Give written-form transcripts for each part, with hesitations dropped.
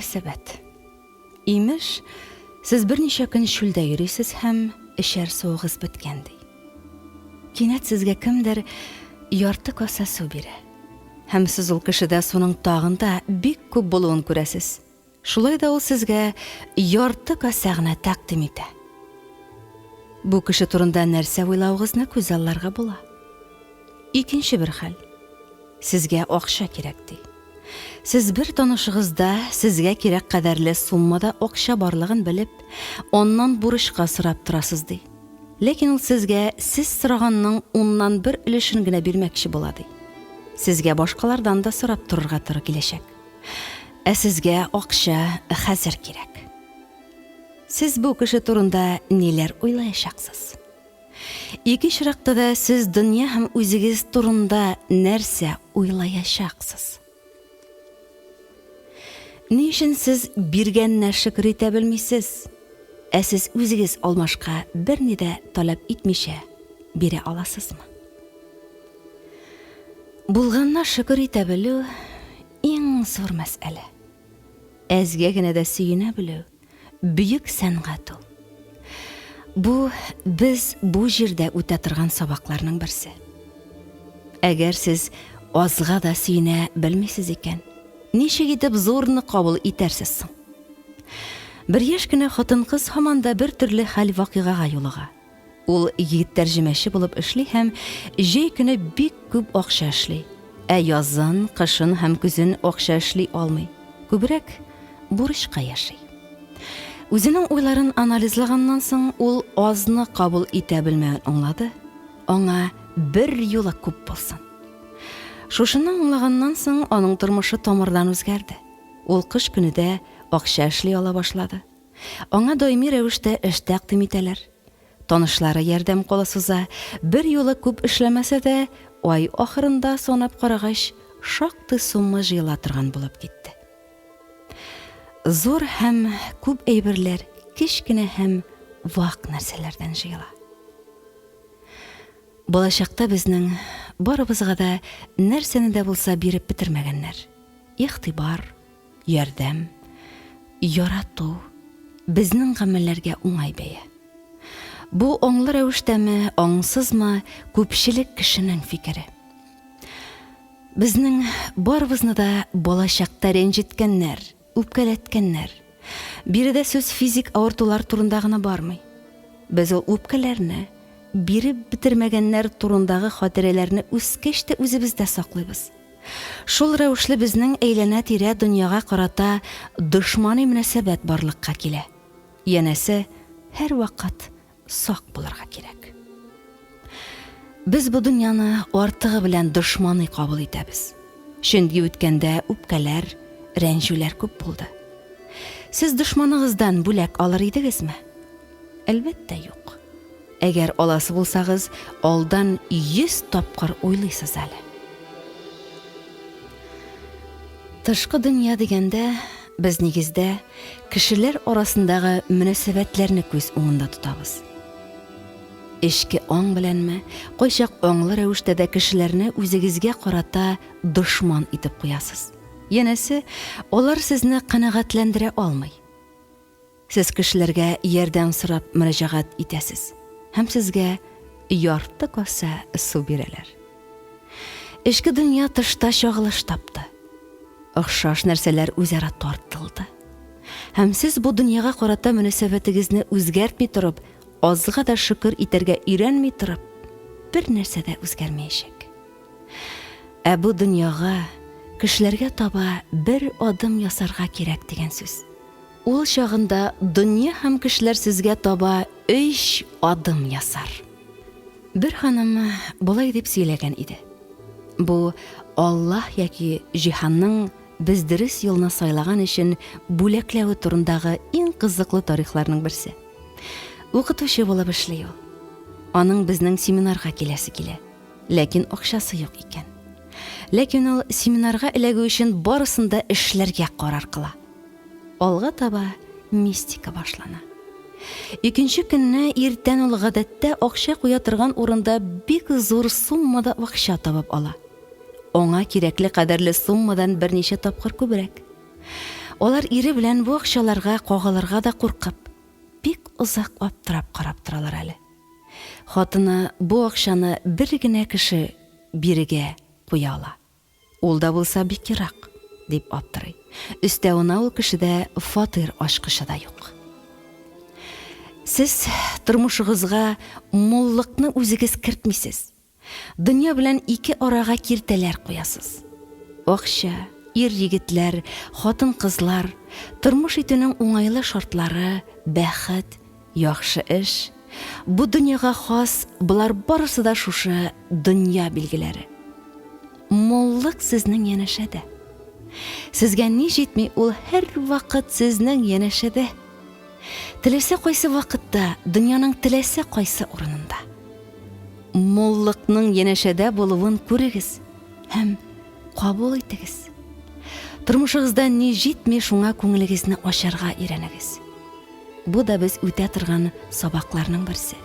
мөнәсәбәт. Имеш, сез берничә көн чүлдә йөрисез һәм эчәр суыгыз беткән, ди. Кинәт сезгә кемдер ярты касә су бирә. Һәм сез ул кешедә суның тагын да бик күп булуын күрәсез. Шулай да ул сезгә ярты касә генә тәкъдим итә. Бу кеше турында нәрсә уйлавыгызны күзалларга була. Икенче бер хәл. Сезгә акча кирәк, ди. Сез бер танышыгызда сезгә кирәк кадәрле суммада акча барлыгын белеп, аннан бурычка сорап торасыз, ди. Ләкин ул сезгә сез сораганның уннан бер өлешен генә бирмәкче була, ди. Сезгә башкалардан да сорап торырга туры киләчәк. Ә сезгә акча хәзер кирәк. Сез бу кеше турында ниләр уйлаячаксыз? Ике очракта да сез дөнья һәм үзегез турында нәрсә уйлаячаксыз? Ни өчен сез биргәненә шөкер итә белмисез, ә сез үзегез алмашка берни дә таләп итмичә бирә аласызмы? Булганына шөкер итә белү иң зур мәсьәлә. Әзгә генә дә сөенә белү Бөек сәнгать ул. Бу без бу җирдә үтә торган сабакларның берсе. Әгәр сез азга да сөенә белмисез икән, ничек итеп зурны кабул итәрсез соң? Бер яшь кенә хатын-кыз һаман да бер төрле хәл-вакыйгага юлыга. Ул егет тәрҗемәче булып эшли һәм җәй көне бик күп акча эшли. Ә язын, кышын һәм көзен акча эшли алмый. Күбрәк бурычка яши. Үзенең уйларын анализлаганнан соң, ул азны кабул итә белмәвен аңлады, аңа бер юлы күп булсын. Шушыны аңлаганнан соң, аның тормышы тамырдан үзгәрде. Ул кыш көне дә акча эшли ала башлады. Аңа даими рәвештә эш тәкъдим итәләр. Танышлары ярдәм кулы суза, бер юлы күп эшләмәсә дә, ай ахырында санап карагач, шактый сумма җыела торган булып китте. Зур һәм күп әйберләр кечкенә һәм вак нәрсәләрдән җыела. Балачакта безнең барыбызга да нәрсәне дә булса биреп бетермәгәннәр. Игътибар, Ярдәм, ярату, безнең гамәлләргә уңай бәя. Бу аңлы рәвештәме, аңсызмы, күпчелек кешенең фикере. Безнең барыбызны да балачакта рәнҗеткәннәр, үпкәләткәннәр. Биредә сүз физик авыртулар турында гына бармый. Без ул үпкәләрне, биреп бетермәгәннәр турындагы хатирәләрне үскәч тә үзебездә саклыйбыз. Шул рәвешле безнең әйләнә-тирә дөньяга карата дошмани мөнәсәбәт барлыкка килә. Янәсе, һәрвакыт сак булырга кирәк. Без бу дөньяны артыгы белән дошмани кабул итәбез. Чөнки үткәндә үпкәләр, рәнҗүләр күп булды. Сез дошманыгыздан бүләк алыр идегезме? Әлбәттә, юк. Әгәр аласы булсагыз, алдан 100 тапкыр уйлыйсыз әле. Тышкы дөнья дигәндә, без нигездә кешеләр арасындагы мөнәсәбәтләрне күз уңында тотабыз. Эчке аң беләнме, кайчак аңлы рәвештә дә кешеләрне үзегезгә карата дошман итеп куясыз. Янәсе, алар сезне канәгатьләндерә алмый. Сез кешеләргә ярдәм сорап мөрәҗәгать итәсез һәм сезгә ярты касә су бирәләр. Эчке дөнья тышта чагылыш тапты. Охшаш нәрсәләр үзара тартылды. Һәм сез бу дөньяга карата мөнәсәбәтегезне үзгәртми торып, азга да шөкер итәргә өйрәнми торып, бер нәрсә дә үзгәрмәячәк. Ә бу дөньяга, кешеләргә таба бер адым ясарга кирәк дигән сүз. Ул чагында дөнья һәм кешеләр сезгә таба өч адым ясар. Бер ханым болай дип сөйләгән иде. Бу Аллаһ яки җиһанның без дөрес юлны сайлаган өчен бүләкләве турындагы иң кызыклы тарихларның берсе. Укытучы булып эшли ул. Аның безнең семинарга киләсе килә, ләкин акчасы юк икән. Ләкин ул семинарга эләгү өчен барысын да эшләргә карар кыла. Алга таба мистика башлана. Икенче көнне иртән ул гадәттә акча куя торган урында бик зур суммада акча табып ала. Аңа кирәкле кадәрле суммадан берничә тапкыр күбрәк. Алар ире белән бу акчаларга кагылырга да куркып, бик озак аптырап карап торалар әле. Хатыны бу акчаны бер генә кеше бирегә куя ала. Ул да булса бик ерак, дип аптырый. Өстәвенә ул кешедә фатир ачкычы да юк. Сез тормышыгызга муллыкны үзегез кертмисез. Дөнья белән ике арага киртәләр куясыз. Акча, ир-егетләр, хатын-кызлар, тормыш итүнең уңайлы шартлары, бәхет, яхшы эш, бу дөньяга хас, болар барысы да шушы дөнья билгеләре. Муллык сезнең янәшәдә. Сезгә ни җитми, ул һәрвакыт сезнең янәшәдә. Теләсә кайсы вакытта, дөньяның теләсә кайсы урынында. Муллыкның янәшәдә булуын күрегез һәм кабул итегез. Тормышыгызда ни җитми, шуңа күңелегезне ачарга өйрәнегез. Бу да без үтә торган сабакларның берсе.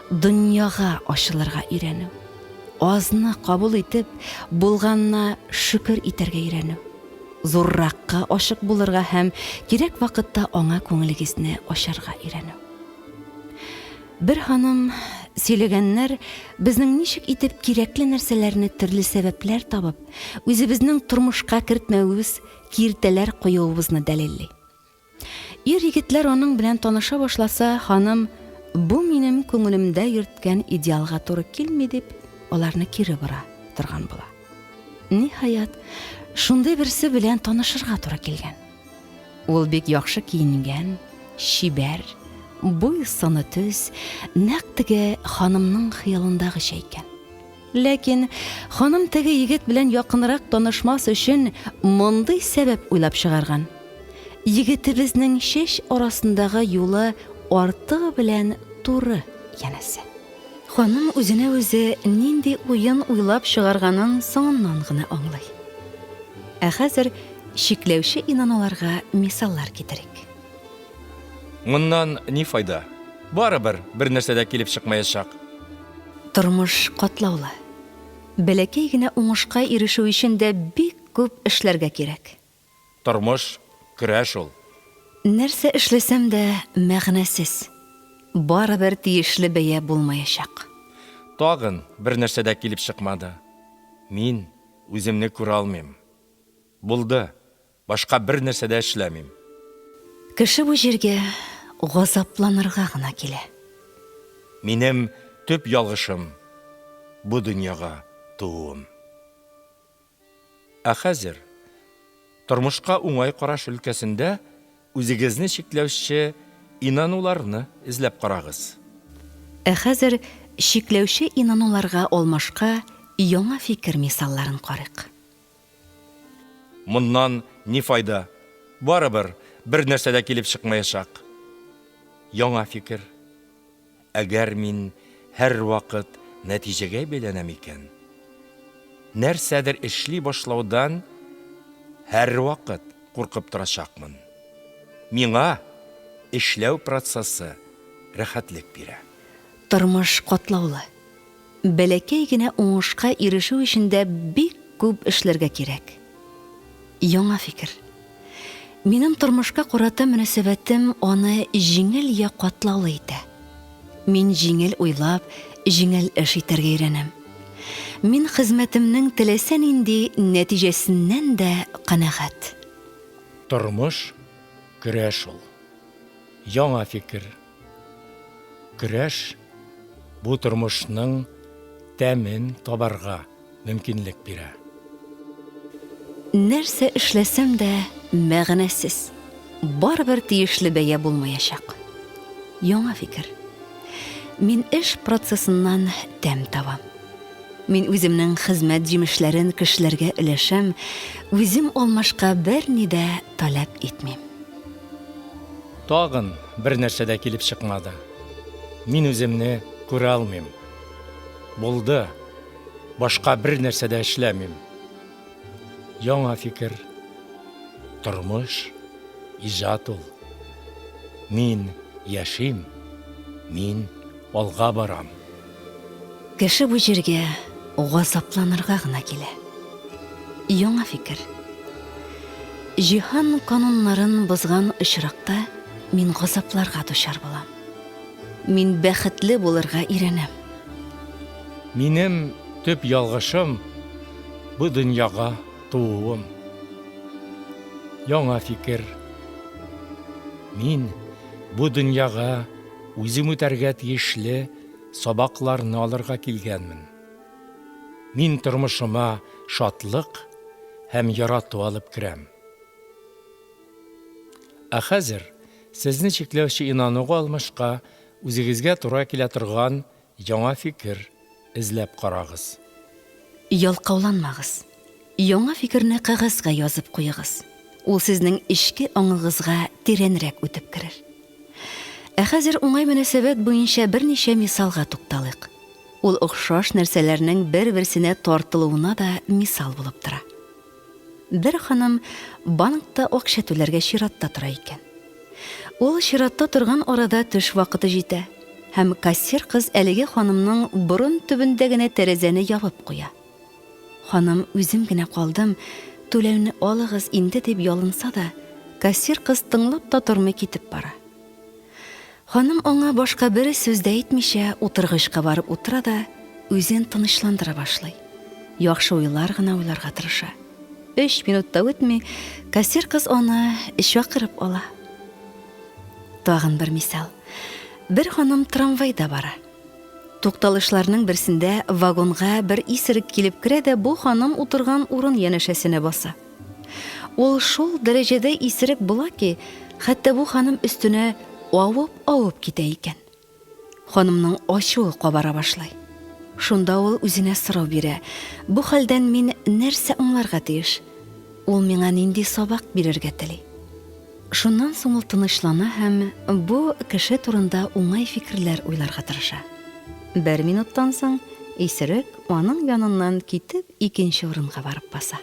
Дөньяга ачылырга өйрәнү. Азны кабул итеп, булганына шөкер итәргә өйрәнү. Зурракка ачык булырга һәм кирәк вакытта аңа күңелегезне ачарга өйрәнү. Бер ханым сөйләгәннәр безнең ничек итеп кирәкле нәрсәләрне төрле сәбәпләр табып, үзебезнең тормышка кертмәвебез, киртәләр куюыбызны дәлилли. Ир-егетләр аның белән таныша башласа, ханым, бу минем күңелемдә йөрткән идеалга туры килми дип, аларны кире бора торган була. Ниһаять, шундый берсе белән танышырга туры килгән. Ул бик яхшы киенгән, чибәр, буй-сыны төз, нәкъ теге ханымның хыялындагыча икән. Ләкин ханым теге егет белән якынрак танышмас өчен мондый сәбәп уйлап чыгарган. Егетебезнең чәч арасындагы юлы артыгы белән туры, янәсе. Ханым үзенә үзе нинди уен уйлап чыгарганын соңыннан гына аңлый. Ә хәзер чикләүче инануларга мисаллар китерик. Моннан ни файда? Барыбер бернәрсә дә килеп чыкмаячак. Тормыш катлаулы. Бәләкәй генә уңышка ирешү өчен дә бик күп эшләргә кирәк. Тормыш, көрәш ул. Нәрсә эшләсәм дә, мәгънәсез. Барыбер тиешле бәя булмаячак. Тагын бернәрсә дә килеп чыкмады. Мин үземне күралмыйм. Булды, Башка бер нәрсә дә эшләмим. Кеше бу җиргә газапланырга гына килә. Минем төп ялгышым, бу дөньяга тууым. Ә хәзер, тормышка уңай караш өлкәсендә үзегезне чикләүче инануларны эзләп карагыз. Ә хәзер чикләүче инануларга алмашка яңа фикер мисалларын карыйк. Моннан ни файда? Барыбер бер нәрсә дә килеп чыкмаячак. Яңа фикер. Әгәр мин һәрвакыт нәтиҗәгә бәйләнәм икән, нәрсәдер эшли башлаудан һәрвакыт куркып торачакмын. Миңа эшләү процессы рәхәтлек бирә. Тормыш катлаулы. Бәләкәй генә уңышка ирешү өчен дә бик күп эшләргә кирәк. Яңа фикер. Минем тормышка карата мөнәсәбәтем аны җиңел я катлаулы итә. Мин җиңел уйлап, җиңел эш итәргә өйрәнәм. Мин хезмәтемнең теләсә нинди нәтиҗәсеннән дә канәгать. Тормыш, көрәш ул. Яңа фикер. Көрәш бу тормышның тәмен табарга мөмкинлек бирә. Нәрсә эшләсәм дә, мәгънәсез. Барыбер тиешле бәя булмаячак. Яңа фикер. Мин эш процессыннан тәм табам. Мин үземнең хезмәт җимешләрен кешеләргә өләшәм, үзем алмашка берни дә таләп итмим. Тагын бер нәрсә дә килеп чыкмады. Мин үземне күрә алмыйм. Булды, башка бер нәрсә дә эшләмим. Яңа фикер. Тормыш, иҗат ул. Мин яшим, мин алга барам. Кеше бу җиргә газапланырга гына килә. Яңа фикер. Җиһан кануннарын бозган очракта мин газапларга дучар булам. Мин бәхетле булырга өйрәнәм. Минем төп ялгышым бу дөньяга тууым. Яңа фикер. Мин бу дөньяга үзем үтәргә тиешле сабакларны алырга килгәнмен. Мин тормышыма шатлык һәм ярату алып керәм. Ә хәзер сезне чикләүче инануга алмашка үзегезгә туры килә торган яңа фикер эзләп карагыз. Ялкауланмагыз. Яңа фикерне кәгазьгә язып куегыз. Ул сезнең эчке аңыгызга тирәнрәк үтеп керер. Ә хәзер уңай мөнәсәбәт буенча берничә мисалга тукталыйк. Ул охшаш нәрсәләрнең бер-берсенә тартылуына да мисал булып тора. Бер ханым банкта акча түләргә чиратта тора икән. Ул чиратта торган арада төш вакыты җитә һәм кассир кыз әлеге ханымның борын төбендә генә тәрәзәне ябып куя. Ханым үзем генә калдым, түләүне алыгыз инде дип ялынса да, кассир кыз тыңлап та тормый китеп бара. Ханым аңа башка бер сүз дә әйтмичә утыргычка барып утыра да үзен тынычландыра башлый. Яхшы уйлар гына уйларга тырыша. Өч минут та үтми, кассир кыз аны чакырып ала. Тагын бер мисал. Бер ханым трамвайда бара. Тукталышларның берсендә вагонга бер исерек килеп керә дә бу ханым утырган урын янәшәсенә баса. Ул шул дәрәҗәдә исерек була ки, хәтта бу ханым өстенә авып-авып китә икән. Ханымның ачуы кабара башлый. Шунда ул үзенә сорау бирә, бу хәлдән мин нәрсә аңларга тиеш? Ул миңа нинди сабак бирергә тели? Шуннан соң ул тынычлана һәм бу кеше турында уңай фикерләр уйларга тырыша. Бер минуттан соң исерек аның яныннан китеп икенче урынга барып баса.